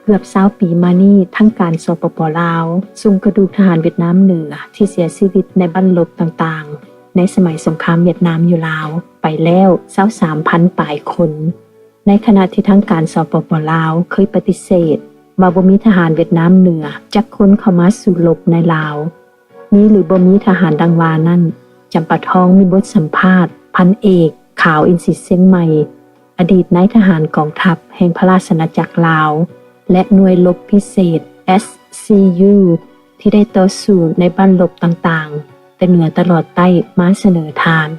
ເກືອບຊາວປີມານີ້ ທາງການ ສປປ ລາວ ສົ່ງກະດູກທະຫານຫວຽດນາມເໜືອທີ່ເສຍຊີວິດໃນບັ້ນລົບຕ່າງໆ ໃນສະໄໝສົງຄາມຫວຽດນາມຢູ່ລາວ ໄປແລ້ວຊາວສາມພັນປາຍຄົນ, ໃນຂະນະທີ່ທາງການ ສປປ ລາວ ເຄີຍປະຕິເສດວ່າບໍ່ມີທະຫານຫວຽດນາມເໜືອຈັກຄົນເຂົ້າມາສູ້ລົບໃນລາວ. ມີຫຼືບໍ່ມີທະຫານດັ່ງວ່ານັ້ນ, ຈຳປາທອງມີບົດສຳພາດພັນເອກ ຂາວ ອິນສີຊຽງໃໝ່ ອະດີດນາຍທະຫານກອງທັບແຫ່ງພະລາຊະອານາຈັກລາວ ແລະ ໜ່ວຍລົບພິເສດ ເອສຊີຢູ ທີ່ໄດ້ຕໍ່ສູ້ໃນບັ້ນລົບຕ່າງໆ ແຕ່ເໜືອຕະຫຼອດໃຕ້ມາສະເໜີທ່ານ.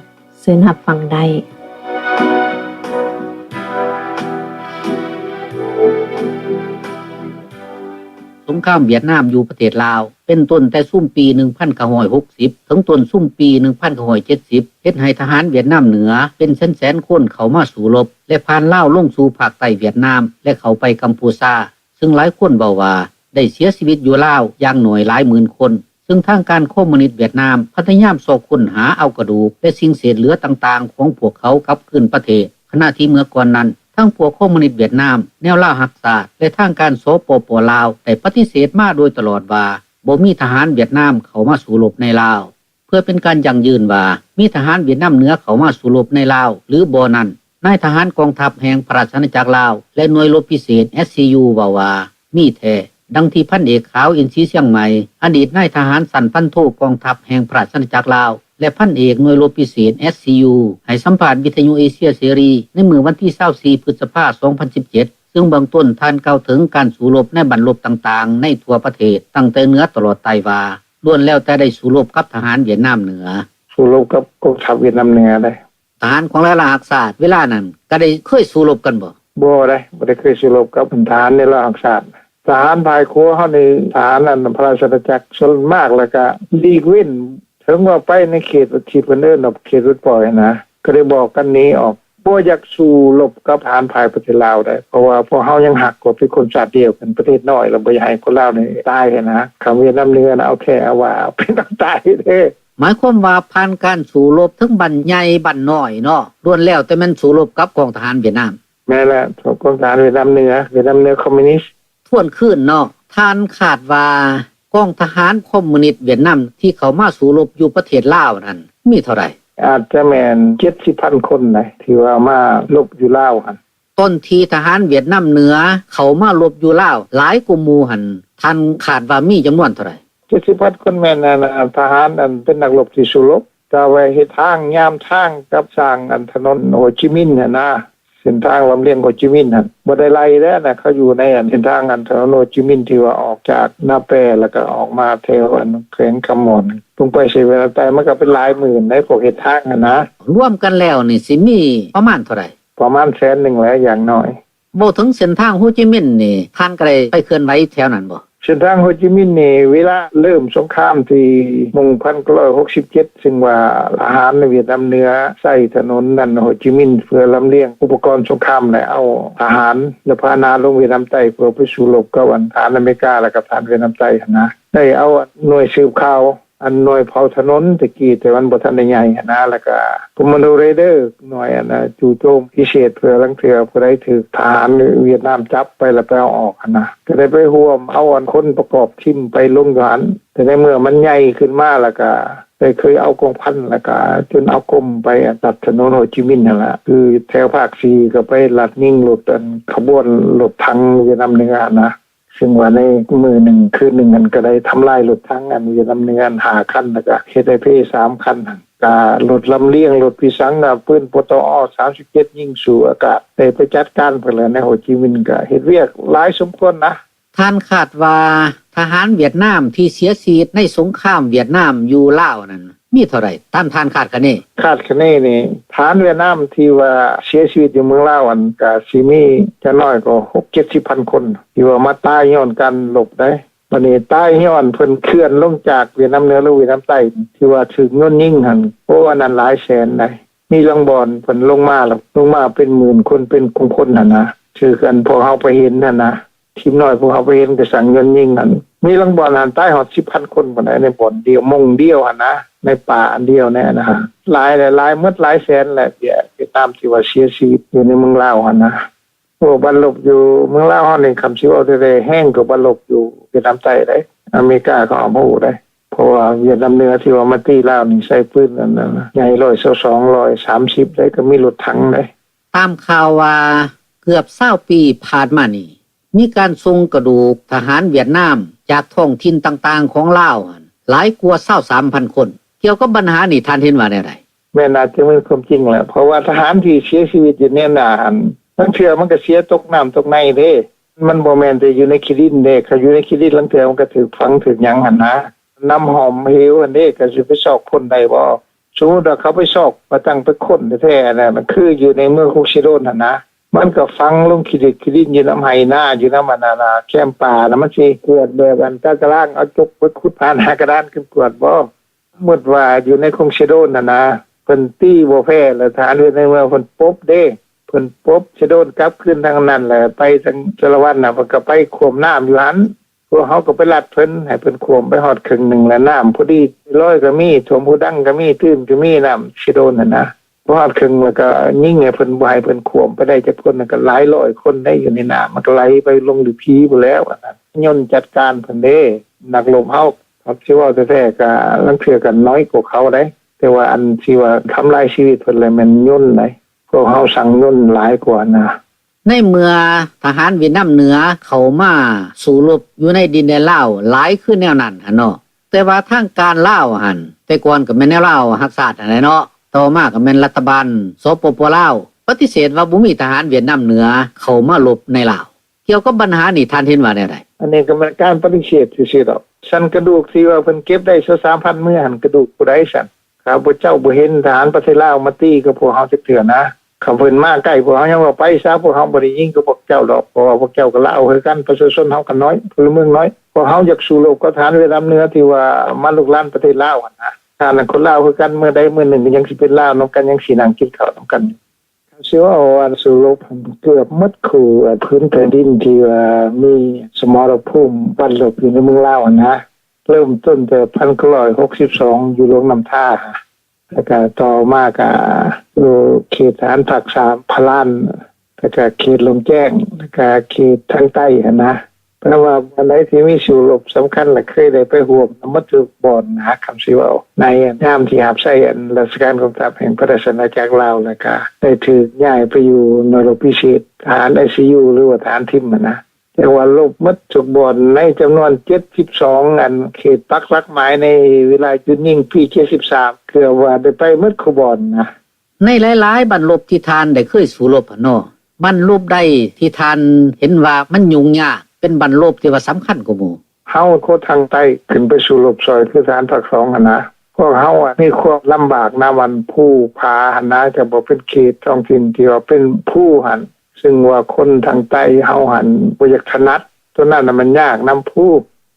ເຊີນຮັບຟັງໄດ້. ສົງຄາມຫວຽດນາມຢູ່ປະເທດລາວ ເປັນຕົ້ນແຕ່ຊຸມປີໜຶ່ງພັນເກົ້າຮ້ອຍຫົກສິບ ເຖິງຕົ້ນຊຸມປີໜຶ່ງພັນເກົ້າຮ້ອຍເຈັດສິບ ເຮັດໃຫ້ທະຫານຫວຽດນາມເໜືອເປັນແສນໆຄົນເຂົ້າມາສູ້ລົບ ແລະ ຜ່ານລາວລົງສູ່ພາກໃຕ້ຫວຽດນາມ ແລະ ເຂົ້າໄປກຳປູຊາ, ເຊິ່ງຫຼາຍຄົນເວົ້າວ່າໄດ້ເສຍຊີວິດຢູ່ລາວຢ່າງໜ້ອຍຫຼາຍໝື່ນຄົນ, ເຊິ່ງທາງການຄອມມູນິດຫວຽດນາມພະຍາຍາມຊອກຄົ້ນຫາເອົາກະດູກ ແລະ ສິ່ງເສດເຫຼືອຕ່າງໆຂອງພວກເຂົາກັບຄືນປະເທດ. ຂະນະທີ່ເມື່ອກ່ອນນັ້ນ ທັງພວກຄອມມູນິດຫວຽດນາມ, ແນວລາວຮັກຊາດ ແລະ ທາງການ ສປປ ລາວ ໄດ້ປະຕິເສດມາໂດຍຕະຫຼອດວ່າ ບໍ່ມີທະຫານຫວຽດນາມເຂົ້າມາສູ້ລົບໃນລາວ. ເພື່ອເປັນການຢັ້ງຢືນວ່າມີທະຫານຫວຽດນາມເໜືອເຂົ້າມາສູ້ລົບໃນລາວ ຫຼື ບໍ່ນັ້ນ, ນາຍທະຫານກອງທັບແຫ່ງພະລາຊະອານາຈັກລາວ ແລະ ໜ່ວຍລົບພິເສດ ເອສຊີຢູ ເວົ້າວ່າ ມີແທ້, ດັ່ງທີ່ພັນເອກ ຂາວ ອິນສີຊຽງໃໝ່ ອະດີດນາຍທະຫານຊັ້ນພັນໂທກອງທັບແຫ່ງພະລາຊະອານາຈັກລາວ ແລະ ພັນເອກໜ່ວຍລົບພິເສດ ເອສຊີຢູ ໃຫ້ສຳພາດວິທຍຸເອເຊຍເສລີໃນມື້ວັນທີຊາວສີ່ ພຶດສະພາ ສອງພັນສິບເຈັດ ເຊິ່ງເບື້ອງຕົ້ນທ່ານກ່າວເຖິງການສູ້ລົບໃນບັ້ນລົບຕ່າງໆໃນທົ່ວປະເທດ ຕັ້ງແຕ່ເໜືອຕະຫຼອດໃຕ້ວ່າ ລ້ວນແລ້ວແຕ່ໄດ້ສູ້ລົບກັບທະຫານຫວຽດນາມເໜືອ. ສູ້ລົບກັບກອງທັບຫວຽດນາມເໜືອໄດ໋. ທະຫານຂອງລາວຮັກຊາດເວລານັ້ນກະໄດ້ເຄີຍສູ້ລົບກັນບໍ່? ບໍ່ໄດ໋, ບໍ່ໄດ້ເຄີຍສູ້ລົບກັບທະຫານລາວຮັກຊາດ. ທະຫານພາຍຄົວເຮົານີ້ ທະຫານອັນພະລາຊະອານາຈັກສ່ວນມາກແລ້ວກະຫຼີກເວັ້ນ, ເຖິງວ່າໄປໃນເຂດທີ່ເພິ່ນເອີ້ນວ່າເຂດປົດປ່ອຍນະ ກະໄດ້ບອກກັນໜີອອກ. ບໍ່ຢາກສູ້ລົບກັບທະຫານພາຍປະເທດລາວໄດ໋, ເພາະວ່າພວກເຮົາຍັງຮັກ ເພາະເປັນຄົນຊາດດຽວກັນ, ປະເທດນ້ອຍລະບໍ່ຢາກໃຫ້ຄົນລາວນີ້ຕາຍຫັ້ນນະ. ຄຳຫວຽດນາມເໜືອນະ ເອົາແທ້ເອົາວ່າ ເປັນຕ້ອງຕາຍເດ້. ໝາຍຄວາມວ່າຜ່ານການສູ້ລົບເຖິງບ້ານໃຫຍ່ບ້ານນ້ອຍເນາະ ລ້ວນແລ້ວແຕ່ແມ່ນສູ້ລົບກັບກອງທະຫານຫວຽດນາມ. ແມ່ນແລ້ວ, ກອງທະຫານຫວຽດນາມເໜືອ, ຫວຽດນາມເໜືອຄອມມູນິດ. ທວນຄືນເນາະ, ທ່ານຄາດວ່າກອງທະຫານຄອມມູນິດຫວຽດນາມທີ່ເຂົ້າມາສູ້ລົບຢູ່ປະເທດລາວນັ້ນມີເທົ່າໃດ? ອາດຈະແມ່ນເຈັດສິບພັນຄົນໄດ໋ ທີ່ວ່າມາລົບຢູ່ລາວຫັ້ນ. ຕອນທີ່ທະຫານຫວຽດນາມເໜືອເຂົ້າມາລົບຢູ່ລາວຫຼາຍກວ່າໝູ່ຫັ້ນ ທ່ານຄາດວ່າມີຈຳນວນເທົ່າໃດ? ເຈັດສິບພັນຄົນແມ່ນ ອັນ ທະຫານ ອັນ ເປັນນັກລົບທີ່ສູ້ລົບ, ແຕ່ວ່າເຮັດທາງ ຍາມທາງກັບສ້າງ ອັນ ຖະໜົນໂຮຈິມິນຫັ້ນນະ, ເສັ້ນທາງລຳລຽງໂຮຈິມິນຫັ້ນ ບໍ່ໄດ້ໄລ່ເດ້ນະ, ເຂົາຢູ່ໃນ ອັນ ເສັ້ນທາງ ອັນ ຖະໜົນໂຮຈິມິນທີ່ວ່າອອກຈາກນາແປ ແລ້ວກໍອອກມາແຖວ ອັນ ແຂວງຄຳມ່ວນ ລົງໄປເຊເວນາໃຕ້ ມັນກໍເປັນຫຼາຍໝື່ນໃດ໋ ພວກເຮັດທາງຫັ້ນນະ. ລວມກັນແລ້ວນີ້ຊິມີປະມານເທົ່າໃດ? ປະມານແສນໜຶ່ງແຫຼະ ຢ່າງໜ້ອຍ. ເວົ້າເຖິງເສັ້ນທາງໂຮຈິມິນນີ້ ທ່ານກໍໄດ້ໄປເຄື່ອນໄຫວແຖວນັ້ນບໍ່? ເສັ້ນທາງໂຮຈິມິນນີ້ ເວລາເລີ່ມສົງຄາມທີ່ໜຶ່ງພັນເກົ້າຮ້ອຍຫົກສິບເຈັດ ຊຶ່ງວ່າທະຫານຫວຽດນາມເໜືອໃຊ້ຖະໜົນນັ້ນໂຮຈິມິນ ເພື່ອລຳລຽງອຸປະກອນສົງຄາມ ແລະ ເອົາທະຫານ ແລະ ພາຫະນະລົງຫວຽດນາມໃຕ້ ເພື່ອໄປສູ້ລົບກັບ ອັນ ທະຫານອາເມລິກາ ແລະ ກັບທະຫານຫວຽດນາມໃຕ້ຫັ້ນນະ. ໄດ້ເອົາ ອັນ ໜ່ວຍສືບຂ່າວ ອັນ ໜ່ວຍເຝົ້າຖະໜົນ ແຕ່ກີ້ແຕ່ມັນບໍ່ທັນໄດ້ໃຫຍ່ຫັ້ນນະ, ແລ້ວກະ ຄອມມານໂດເຣເດີ ໜ່ວຍ ອັນ ຈູ່ໂຈມພິເສດ ເພື່ອລາງເທື່ອຜູ້ໃດຖືກທະຫານຫວຽດນາມຈັບໄປ ແລ້ວໄປເອົາອອກຫັ້ນນະ, ກໍໄດ້ໄປຮ່ວມເອົາ ອັນ ຄົນປະກອບທີມໄປລົງຢູ່ຫັ້ນ. ແຕ່ໃນເມື່ອມັນໃຫຍ່ຂຶ້ນມາ ແລ້ວກະໄດ້ເຄີຍເອົາກອງພັນ ແລ້ວກະຈົນເອົາກົມໄປ ອັນ ຕັດຖະໜົນໂຮຈິມິນຫັ້ນລະ, ຄືແຖວພາກສີ່ ກໍໄປລັດຍິງລົດ ອັນ ຂະບວນລົດຖັງຫວຽດນາມເໜືອຫັ້ນນະ. ຊຶ່ງວ່າໃນມື້ໜຶ່ງຄືນໜຶ່ງຫັ້ນ ກໍໄດ້ທຳລາຍລົດຖັງອັນຫວຽດນາມເໜືອຫັ້ນຫ້າຄັນ ແລ້ວກໍເຮັດໃຫ້ເພສາມຄັນຫັ້ນ, ກໍລົດລຳລຽງ ລົດພິສັງ ກໍປືນ ປຕອ ສາມສິບເຈັດ ຍິງສູ້ອາກາດ ໄດ້ໄປຈັດການເພິ່ນແລ້ວ. ໃນໂຮຈິມິນກໍເຮັດວຽກຫຼາຍສົມຄວນນະ. ທ່ານຄາດວ່າທະຫານຫວຽດນາມທີ່ເສຍຊີວິດໃນສົງຄາມຫວຽດນາມຢູ່ລາວນັ້ນ ມີເທົ່າໃດ ຕາມທ່ານຄາດຄະເນ? ຄາດຄະເນນີ້ ທະຫານຫວຽດນາມທີ່ວ່າເສຍຊີວິດຢູ່ເມືອງລາວຫັ້ນ ກະຊິມີຢ່າງໜ້ອຍກໍຫົກເຈັດສິບພັນຄົນ ທີ່ວ່າມາຕາຍຍ້ອນການລົບໄດ໋. ບັດນີ້ຕາຍຍ້ອນເພິ່ນເຄື່ອນລົງຈາກຫວຽດນາມເໜືອ ຫຼື ຫວຽດນາມໃຕ້ ທີ່ວ່າຖືກຍົນຍິງຫັ້ນ ໂອ້ ອັນນັ້ນຫຼາຍແສນໄດ໋. ມີລາງບ່ອນເພິ່ນລົງມາແລ້ວ ລົງມາເປັນໝື່ນຄົນ ເປັນຄົນໆຫັ້ນນະ ຄືກັນ ພວກເຮົາໄປເຫັນຫັ້ນນະ. ທີມນ້ອຍພວກເຮົາໄປເຫັນກະສັງຍົນຍິງຫັ້ນ ມີລາງບ່ອນຫັ້ນຕາຍຮອດສິບພັນຄົນພຸ້ນໃດ໋ ໃນບ່ອນດຽວ ໂມງດຽວຫັ້ນນະ ໃນປ່າອັນດຽວນັ້ນນະ. ຫຼາຍແຫຼະ ຫຼາຍໝົດຫຼາຍແສນແຫຼະ ຫວຽດນາມທີ່ວ່າເສຍຊີວິດຢູ່ໃນເມືອງລາວຫັ້ນນະ. ໂອ້ ບັ້ນລົບຢູ່ເມືອງລາວເຮົານີ້ ຄັນຊິເວົ້າແທ້ໆ ແຮງກວ່າບັ້ນລົບຢູ່ຫວຽດນາມໃຕ້ເດ້. ອາເມລິກາເຂົາຫາມຮູ້ເດ້ ເພາະວ່າຫວຽດນາມເໜືອທີ່ວ່າມາຕີລາວນີ້ ໃຊ້ປືນອັນນັ້ນນະ ໃຫຍ່ ຮ້ອຍຊາວສອງ ຮ້ອຍສາມສິບ ໄດ້ ກໍມີລົດຖັງໄດ້. ຕາມຂ່າວວ່າເກືອບຊາວປີຜ່ານມານີ້ ມີການສົ່ງກະດູກທະຫານຫວຽດນາມຈາກທ້ອງຖິ່ນຕ່າງໆຂອງລາວຫັ້ນ ຫຼາຍກວ່າຊາວສາມພັນຄົນ. ກ່ຽວກັບບັນຫານີ້ ທ່ານເຫັນວ່າແນວໃດ? ແມ່ນ ອາດຈະແມ່ນຄວາມຈິງແຫຼະ ເພາະວ່າທະຫານທີ່ເສຍຊີວິດຢູ່ໃນນັ້ນ ລາງເທື່ອມັນກໍເສຍຕົກນ້ຳຕົກໃນເດ້. ມັນບໍ່ແມ່ນແຕ່ຢູ່ໃນຂີ້ດິນເດ້ ຄັນຢູ່ໃນຂີ້ດິນ ລາງເທື່ອມັນກໍຖືກຝັງຖືກຫຍັງຫັ້ນນະ ນ້ຳຫອມເຫວຫັ້ນເດ້ ກໍຊິໄປຊອກຄົ້ນໄດ້ບໍ່? ສົມມຸດວ່າເຂົາໄປຊອກ ໄປຕັ້ງໄປຄົ້ນແທ້ໆ ອັນນັ້ນ ຄືຢູ່ໃນເມືອງຄົງເຊໂດນຫັ້ນນະ ມັນກໍຝັງລົງຂີ້ດິນ ຂີ້ດິນຢູ່ນຳໄຮ່ນາ ຢູ່ນຳອັນນັ້ນນະ ແຄມປ່ານະ ມັນຊິກວດແບບອັນຕາຕະລາງ ເອົາຈົກໄປຂຸດຜ່ານໜ້າກະດານຂຶ້ນກວດບໍ່? ສົມມຸດວ່າຢູ່ໃນຄົງເຊໂດນຫັ້ນນະ ເພິ່ນຕີບໍ່ແພ້ ແລ້ວທະຫານຫວຽດນາມເພິ່ນປົບເດ້ ເພິ່ນປົບເຊໂດນກັບຄືນທາງນັ້ນ ແລ້ວໄປທາງສາລະວັນນະ ເພິ່ນກໍໄປຂວ້ຳນ້ຳຢູ່ຫັ້ນ. ພວກເຮົາກໍໄປລັດເພິ່ນ ໃຫ້ເພິ່ນຂວ້ຳໄປຮອດເຄິ່ງໜຶ່ງ ແລ້ວນ້ຳພໍດີ ລອຍກໍມີ ຖ້ວມຜູ້ດັງກໍມີ ຕື້ນກໍມີ ນ້ຳເຊໂດນຫັ້ນນະ. ພໍຮອດເຄິ່ງແລ້ວກໍຍິງໃຫ້ເພິ່ນ ບໍ່ໃຫ້ເພິ່ນຂວ້ຳໄປໄດ້ຈັກຄົນ ກໍຫຼາຍຮ້ອຍຄົນໄດ້ຢູ່ໃນນ້ຳ ມັນກໍໄຫຼໄປລົງລິພີພຸ້ນແລ້ວ. ອັນນັ້ນຍົນຈັດການເພິ່ນເດ້ ນັກລົບເຮົາ ຄັນຊິເວົ້າແທ້ໆ ກໍລາງເທື່ອກໍໜ້ອຍກວ່າເຂົາໄດ໋ ແຕ່ວ່າອັນທີ່ວ່າທຳລາຍຊີວິດເພິ່ນແລ້ວແມ່ນຍົນໄດ໋ ພວກເຮົາສັ່ງຍົນຫຼາຍກວ່ານະ. ໃນເມື່ອທະຫານຫວຽດນາມເໜືອເຂົ້າມາສູ້ລົບຢູ່ໃນດິນແດນລາວຫຼາຍຄືແນວນັ້ນຫັ້ນເນາະ ແຕ່ວ່າທາງການລາວຫັ້ນ ແຕ່ກ່ອນກໍແມ່ນແນວລາວຮັກຊາດຫັ້ນແຫຼະເນາະ ຕໍ່ມາກໍແມ່ນລັດຖະບານ ສປປ ລາວ ປະຕິເສດວ່າບໍ່ມີທະຫານຫວຽດນາມເໜືອເຂົ້າມາລົບໃນລາວ. ກ່ຽວກັບບັນຫານີ້ ທ່ານເຫັນວ່າແນວໃດ? ອັນນີ້ກໍແມ່ນການປະຕິເສດຊື່ໆດອກ. ຊັ້ນກະດູກທີ່ວ່າເພິ່ນເກັບໄດ້ຊາວສາມພັນເມືອຫັ້ນ ກະດູກຜູ້ໃດຊັ້ນ? ຂ້າພະເຈົ້າບໍ່ເຫັນທະຫານປະເທດລາວມາຕີກັບພວກເຮົາຈັກເທື່ອນະ. ຄັນເພິ່ນມາໃກ້ພວກເຮົາ ຍັງວ່າໄປຊະ, ພວກເຮົາບໍ່ໄດ້ຍິງກັບພວກເຈົ້າດອກ, ເພາະວ່າພວກເຈົ້າກໍລາວຄືກັນ, ປະຊາຊົນເຮົາກໍນ້ອຍ, ພົນລະເມືອງນ້ອຍ. ພວກເຮົາຢາກສູ້ລົບກັບທະຫານຫວຽດນາມເໜືອທີ່ວ່າມາລຸກລານປະເທດລາວຫັ້ນນະ. ຖ້ານັ້ນຄົນລາວຄືກັນ, ມື້ໃດມື້ໜຶ່ງກໍຍັງຊິເປັນລາວນຳກັນ, ຍັງຊິນັ່ງກິນເຂົ້ານຳກັນຢູ່. ຊິເວົ້າວ່າສູ້ລົບຫັ້ນເກືອບໝົດຄູ່ພື້ນແຜ່ນດິນທີ່ວ່າມີສະໝໍລະພູມບັ້ນລົບຢູ່ໃນເມືອງລາວຫັ້ນນະ, ເລີ່ມຕົ້ນແຕ່ພັນເກົ້າຮ້ອຍຫົກສິບສອງ ຢູ່ຫຼວງນ້ຳທາ, ແລ້ວກະຕໍ່ມາກະຢູ່ເຂດທະຫານພາກສາມ ພະລານ, ແລ້ວກະເຂດຫຼວງແຈ້ງ, ແລ້ວກະເຂດທາງໃຕ້ຫັ້ນນະ. ແປວ່າບ່ອນໃດທີ່ມີສູ້ລົບສຳຄັນ ແລະ ເຄີຍໄດ້ໄປຮ່ວມນຳໝົດທຸກບ່ອນນະ, ຄັນຊິເວົ້າໃນຍາມທີ່ຮັບໃຊ້ອັນລາຊະການກອງທັບແຫ່ງພະລາຊະອານາຈັກລາວ ແລ້ວກະໄດ້ຖືກຍ້າຍໄປຢູ່ໜ່ວຍລົບພິເສດ ທະຫານໄອຊີຢູ ຫຼືວ່າທະຫານທິມຫັ້ນນະ. ແຕ່ວ່າລົບໝົດທຸກບ່ອນໃນຈຳນວນເຈັດສິບສອງອັນເຂດປັກຫຼັກໝາຍໃນເວລາຢຸດຍິງປີເຈັດສິບສາມ ເກືອບວ່າໄດ້ໄປໝົດຄູ່ບ່ອນນະ. ໃນຫຼາຍໆບັ້ນລົບທີ່ທ່ານໄດ້ເຄີຍສູ້ລົບຫັ້ນເນາະ, ບັ້ນລົບໃດທີ່ທ່ານເຫັນວ່າມັນຫຍຸ້ງຍາກ, ເປັນບັ້ນລົບທີ່ວ່າສຳຄັນກວ່າໝູ່? ເຮົາຄົນທາງໃຕ້ຂຶ້ນໄປສູ້ລົບຊ່ອຍ ຄືທະຫານພາກສອງຫັ້ນນະ, ພວກເຮົາອະມີຄວາມລຳບາກນຳອັນພູຜາຫັ້ນນະ, ຈະບໍ່ເປັນເຂດທ້ອງຖິ່ນທີ່ວ່າເປັນພູຫັ້ນ, ຊຶ່ງວ່າຄົນທາງໃຕ້ເຮົາຫັ້ນບໍ່ຢາກຖະໜັດ, ໂຕນັ້ນນະມັນຍາກນຳພູ.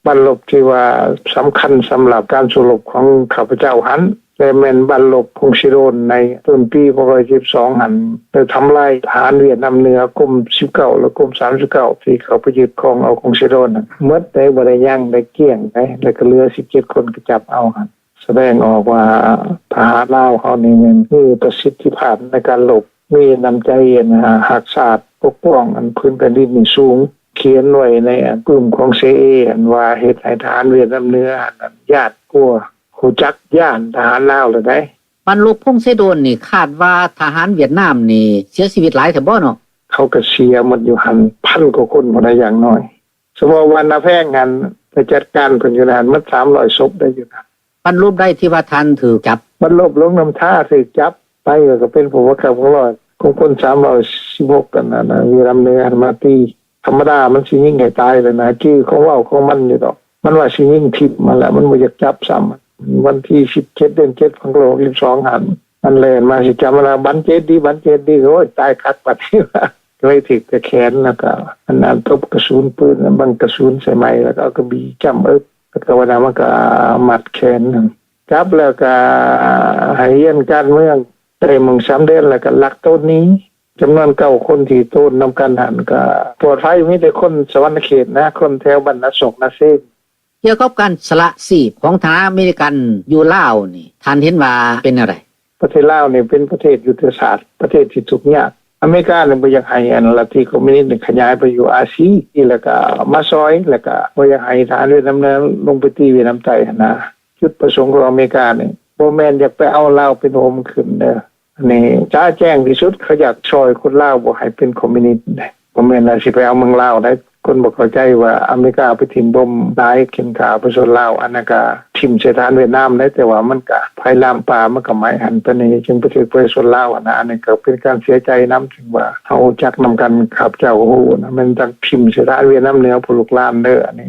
ບັ້ນລົບທີ່ວ່າສຳຄັນສຳລັບການສູ້ລົບຂອງຂ້າພະເຈົ້າຫັ້ນ ແລະ ແມ່ນບັ້ນລົບພົງເຊໂດນໃນຕົ້ນປີພັນເກົ້າຮ້ອຍເຈັດສິບສອງຫັ້ນ ໄດ້ທຳລາຍທະຫານຫວຽດນາມເໜືອກົມສິບເກົ້າ ແລະ ກົມສາມສິບເກົ້າ ທີ່ເຂົ້າໄປຍຶດຄອງເອົາຂົງເຊໂດນຫັ້ນໝົດເດ້, ບໍ່ໄດ້ຍັງ, ໄດ້ກ້ຽງເດ້, ແລ້ວກໍເຫຼືອສິບເຈັດຄົນກໍຈັບເອົາຫັ້ນ. ສະແດງອອກວ່າທະຫານລາວເຮົານີ້ແມ່ນມີປະສິດທິພາບໃນການລົບ, ມີນ້ຳໃຈອັນຮັກຊາດປົກປ້ອງອັນພື້ນແຜ່ນດິນນີ້ສູງ. ຂຽນໄວ້ໃນອັນປຶ້ມຂອງເຊເອ ອັນວ່າເຮັດໃຫ້ທະຫານຫວຽດນາມເໜືອຫັ້ນຢ້ານກົວ, ຮູ້ຈັກຢ້ານທະຫານລາວແລ້ວໃດ໋. ບັ້ນລົບພົງເຊໂດນນີ້ ຄາດວ່າທະຫານຫວຽດນາມນີ້ເສຍຊີວິດຫຼາຍແທ້ບໍ່ເນາະ? ເຂົາກໍເສຍໝົດຢູ່ຫັ້ນ ພັນກວ່າຄົນພຸ້ນນະ ຢ່າງໜ້ອຍ. ສະເພາະບ້ານນາແພງຫັ້ນ ໄປຈັດການເພິ່ນຢູ່ຫັ້ນ ໝົດສາມຮ້ອຍສົບໄດ້ຢູ່ນະ. ບັ້ນລົບໃດທີ່ວ່າທ່ານຖືກຈັບ? ບັ້ນລົບຫຼວງນ້ຳທາຖືກຈັບໄປ ແລ້ວກໍເປັນຜູ້ບັງຄັບກອງຮ້ອຍ ກົງພົນສາມຮ້ອຍສິບຫົກ ອັນນັ້ນນະ ຫວຽດນາມເໜືອຫັ້ນມາຕີ. ທຳມະດາມັນຊິຍິງໃຫ້ຕາຍແລ້ວນະ, ຈື່ຄວາມເວົ້າຂອງມັນຢູ່ດອກ. ມັນວ່າຊິຍິງຖິ້ມຫັ້ນແຫຼະ, ມັນບໍ່ຢາກຈັບຊ້ຳ. ວັນທີສິບເຈັດ ເດືອນເຈັດ ພັນເກົ້າຮ້ອຍຫົກສິບສອງຫັ້ນ ມັນແລ່ນມາຊິຈັບ ມັນວ່າ ບັນເຈດດີ ບັນເຈດດີ. ໂອ້ຍ ຕາຍຄັກບັດນີ້ວ່າ. ກໍເລີຍຖືກແຕ່ແຂນ ແລ້ວກໍອັນນັ້ນ ຕົບກະສຸນປືນ ບັ້ງກະສຸນໃສ່ໄໝ້ ແລ້ວກໍເອົາກະບີຈ້ຳເອິກ ແລ້ວກໍວ່ານະ ມັນກໍມັດແຂນ. ຈັບແລ້ວກໍໃຫ້ຮຽນການເມືອງໄດ້ໝົງສາມເດືອນ ແລ້ວກໍລັກໂຕນໜີ. ຈຳນວນເກົ້າຄົນທີ່ໂຕນນຳກັນຫັ້ນ ກໍປອດໄພ, ມີແຕ່ຄົນສະຫວັນນະເຂດນະ, ຄົນແຖວບ້ານນາສົກນາເຊງ. ກ່ຽວກັບການສະຫຼະຊີບຂອງທະຫານອາເມລິກັນຢູ່ລາວນີ້ ທ່ານເຫັນວ່າເປັນແນວໃດ? ປະເທດລາວນີ້ເປັນປະເທດຍຸດທະສາດ, ປະເທດທີ່ທຸກຍາກ. ອາເມລິການີ້ບໍ່ຢາກໃຫ້ອັນລັດທິຄອມມິວນິສນີ້ຂະຫຍາຍໄປຢູ່ອາຊີ ແລ້ວກໍມາຊ່ອຍ ແລ້ວກໍບໍ່ຢາກໃຫ້ທະຫານຫວຽດນາມເໜືອລົງໄປຕີຫວຽດນາມໃຕ້ຫັ້ນນະ. ຈຸດປະສົງຂອງອາເມລິການີ້ບໍ່ແມ່ນຢາກໄປເອົາລາວເປັນຫົວເມືອງຂຶ້ນເດີ້. ອັນນີ້ຈະແຈ້ງທີ່ສຸດ ເຂົາຢາກຊ່ອຍຄົນລາວບໍ່ໃຫ້ເປັນຄອມມິວນິສເດ້ ບໍ່ແມ່ນວ່າຊິໄປເອົາເມືອງລາວໄດ້. ຄົນບໍ່ເຂົ້າໃຈວ່າອາເມລິກາໄປຖິ້ມບົມຫຼາຍຂຶ້ນຂ້າປະຊາຊົນລາວ ອັນນັ້ນກະຖິ້ມໃສ່ທະຫານຫວຽດນາມໄດ້ ແຕ່ວ່າມັນກະໄຟລາມປ່າ ມັນກະໄໝ້ຫັ້ນປານນີ້ ຈຶ່ງໄປຖືກປະຊາຊົນລາວຫັ້ນນະ. ອັນນີ້ກະເປັນການເສຍໃຈນຳ ຊຶ່ງວ່າເຮົາຮູ້ຈັກນຳກັນ ຂ້າພະເຈົ້າກໍຮູ້ນະ ແມ່ນຈັ່ງຖິ້ມໃສ່ທະຫານຫວຽດນາມເໜືອ ພວກລູກຫຼານເດີ້. ອັນນີ້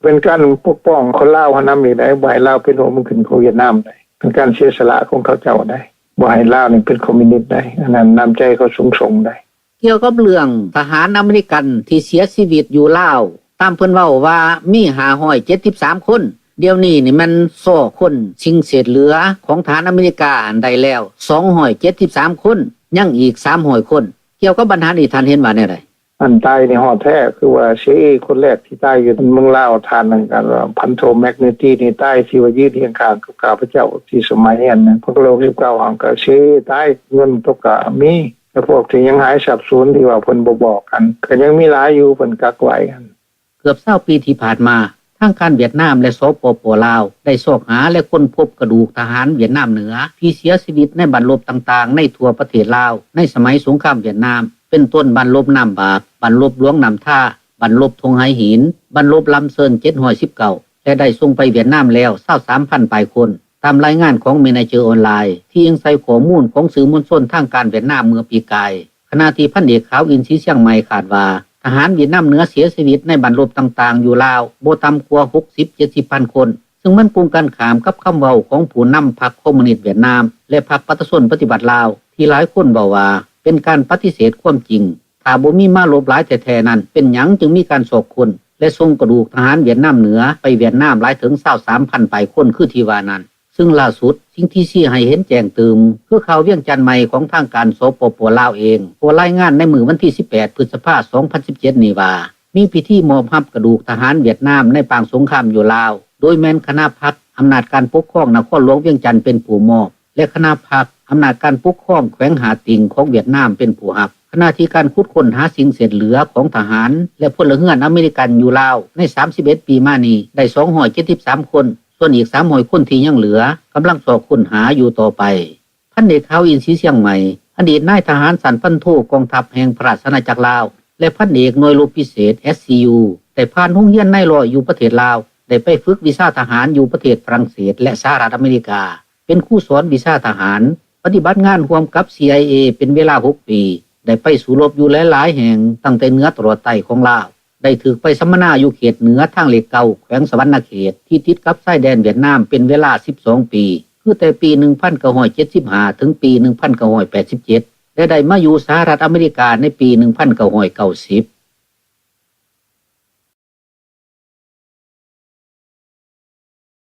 ເປັນການປົກປ້ອງຄົນລາວເຮົານຳອີກໄດ໋ ບໍ່ໃຫ້ລາວເປັນຫົວເມືອງຂຶ້ນຂອງຫວຽດນາມໄດ໋ ເປັນການເສຍສະຫຼະຂອງເຂົາເຈົ້າໄດ໋ ບໍ່ໃຫ້ລາວນີ້ເປັນຄອມມິວນິສໄດ໋. ອັນນັ້ນນ້ຳໃຈເຂົາສູງສົ່ງໄດ໋. ກ່ຽວກັບເລື່ອງທະຫານອາເມລິກັນທີ່ເສຍຊີວິດຢູ່ລາວ, ຕາມເພິ່ນເວົ້າວ່າມີຫ້າຮ້ອຍເຈັດສິບສາມຄົນ, ດຽວນີ້ນີ້ແມ່ນຊອກຄົ້ນສິ່ງເສດເຫຼືອຂອງທະຫານອາເມລິກາຫັ້ນໄດ້ແລ້ວສອງຮ້ອຍເຈັດສິບສາມຄົນ, ຍັງອີກສາມຮ້ອຍຄົນ. ກ່ຽວກັບບັນຫານີ້ທ່ານເຫັນວ່າແນວໃດ? ອັນຕາຍນີ້ຮອດແທ້ ຄືວ່າ CIA ຄົນແລກທີ່ຕາຍຢູ່ເມືອງລາວ ທ່ານນັ້ນ ກະພັນໂທ ແມັກນີຕີ ນີ້ຕາຍ ທີ່ວ່າຢືນຄຽງຂ້າງກັບຂ້າພະເຈົ້າ ທີ່ສະໄໝອັນ ພັນເກົ້າຮ້ອຍຫົກສິບເກົ້າຫັ້ນ ກະ CIA ຕາຍ. ເງິນຕົກກະມີ ແຕ່ພວກທີ່ຍັງຫາຍສາບສູນທີ່ວ່າເພິ່ນບໍ່ບອກຫັ້ນ ກະຍັງມີຫຼາຍຢູ່ ເພິ່ນກັກໄວ້ຫັ້ນ. ເກືອບຊາວປີທີ່ຜ່ານມາ, ທາງການຫວຽດນາມ ແລະ ສປປ ລາວ ໄດ້ຊອກຫາ ແລະ ຄົ້ນພົບກະດູກທະຫານຫວຽດນາມເໜືອທີ່ເສຍຊີວິດໃນບັ້ນລົບຕ່າງໆໃນທົ່ວປະເທດລາວ ໃນສະໄໝສົງຄາມຫວຽດນາມ ເປັນຕົ້ນບັ້ນລົບນ້ຳບາກ, ບັ້ນລົບຫຼວງນ້ຳທາ, ບັ້ນລົບທົ່ງໄຫຫີນ, ບັ້ນລົບລຳເຊີນເຈັດຮ້ອຍສິບເກົ້າ ແລະ ໄດ້ສົ່ງໄປຫວຽດນາມແລ້ວຊາວສາມພັນປາຍຄົນ. ຕາມລາຍງານຂອງ Manager Online ທີ່ອີງໃສ່ຂໍ້ມູນຂອງສື່ມວນຊົນທາງການຫວຽດນາມເມື່ອປີກາຍ, ຂະນະທີ່ພັນເອກ ຂາວ ອິນສີຊຽງໃໝ່ ຄາດວ່າ ທະຫານຫວຽດນາມເໜືອເສຍຊີວິດໃນບັ້ນລົບຕ່າງໆຢູ່ລາວບໍ່ຕ່ຳກວ່າຫົກສິບເຈັດສິບພັນຄົນ, ຊຶ່ງມັນກົງກັນຂ້າມກັບຄຳເວົ້າຂອງຜູ້ນຳພັກຄອມມູນິດຫວຽດນາມ ແລະ ພັກປະຊາຊົນປະຕິວັດລາວ ທີ່ຫຼາຍຄົນເວົ້າວ່າເປັນການປະຕິເສດຄວາມຈິງ. ຖ້າບໍ່ມີມາລົບຫຼາຍແທ້ໆນັ້ນ ເປັນຫຍັງຈຶ່ງມີການຊອກຄົ້ນ ແລະ ສົ່ງກະດູກທະຫານຫວຽດນາມເໜືອໄປຫວຽດນາມຫຼາຍເຖິງຊາວສາມພັນປາຍຄົນຄືທີ່ວ່ານັ້ນ? ຊຶ່ງລ່າສຸດ ສິ່ງທີ່ຊີ້ໃຫ້ເຫັນແຈ້ງຕື່ມ ຄືຂ່າວວຽງຈັນໃໝ່ຂອງທາງການ ສປປ ລາວ ເອງ ກໍລາຍງານໃນມື້ວັນທີສິບແປດ ພຶດສະພາ ສອງພັນສິບເຈັດນີ້ວ່າ ມີພິທີມອບຮັບກະດູກທະຫານຫວຽດນາມໃນປາງສົງຄາມຢູ່ລາວ ໂດຍແມ່ນຄະນະພັກອຳນາດການປົກຄອງນະຄອນຫຼວງວຽງຈັນເປັນຜູ້ມອບ ແລະ ຄະນະພັກອຳນາດການປົກຄອງແຂວງຮ່າຕິງຂອງຫວຽດນາມເປັນຜູ້ຮັບ, ຂະນະທີ່ການຂຸດຄົ້ນຫາສິ່ງເສດເຫຼືອຂອງທະຫານ ແລະ ພົນລະເຮືອນອາເມລິກັນຢູ່ລາວໃນສາມສິບເອັດປີມານີ້ໄດ້ສອງຮ້ອຍເຈັດສິບສາມຄົນ, ສ່ວນອີກສາມຮ້ອຍຄົນທີ່ຍັງເຫຼືອກຳລັງຊອກຄົ້ນຫາຢູ່ຕໍ່ໄປ. ພັນເອກ ຂາວ ອິນສີຊຽງໃໝ່ ອະດີດນາຍທະຫານຊັ້ນພັນໂທກອງທັບແຫ່ງພະລາຊະອານາຈັກລາວ ແລະ ພັນເອກໜ່ວຍລົບພິເສດ SCU ໄດ້ຜ່ານໂຮງຮຽນນາຍຮ້ອຍຢູ່ປະເທດລາວ, ໄດ້ໄປຝຶກວິຊາທະຫານຢູ່ປະເທດຝຣັ່ງເສດ ແລະ ສະຫະລັດອາເມລິກາ, ເປັນຄູສອນວິຊາທະຫານ, ປະຕິບັດງານຮ່ວມກັບ CIA ເປັນເວລາຫົກປີ, ໄດ້ໄປສູ້ລົບຢູ່ຫຼາຍໆແຫ່ງ ຕັ້ງແຕ່ເໜືອຕະຫຼອດໃຕ້ຂອງລາວ, ໄດ້ຖືກໄປສຳມະນາຢູ່ເຂດເໜືອທາງເລກເກົ້າ ແຂວງສະຫວັນນະເຂດ ທີ່ຕິດກັບຊາຍແດນຫວຽດນາມເປັນເວລາສິບສອງປີ ຄືແຕ່ປີໜຶ່ງພັນເກົ້າຮ້ອຍເຈັດສິບຫ້າ ເຖິງປີໜຶ່ງພັນເກົ້າຮ້ອຍແປດສິບເຈັດ ແລະ ໄດ້ມາຢູ່ສະຫະລັດອາເມລິກາໃນປີໜຶ່ງພັນເກົ້າຮ້ອຍເກົ້າສິບ.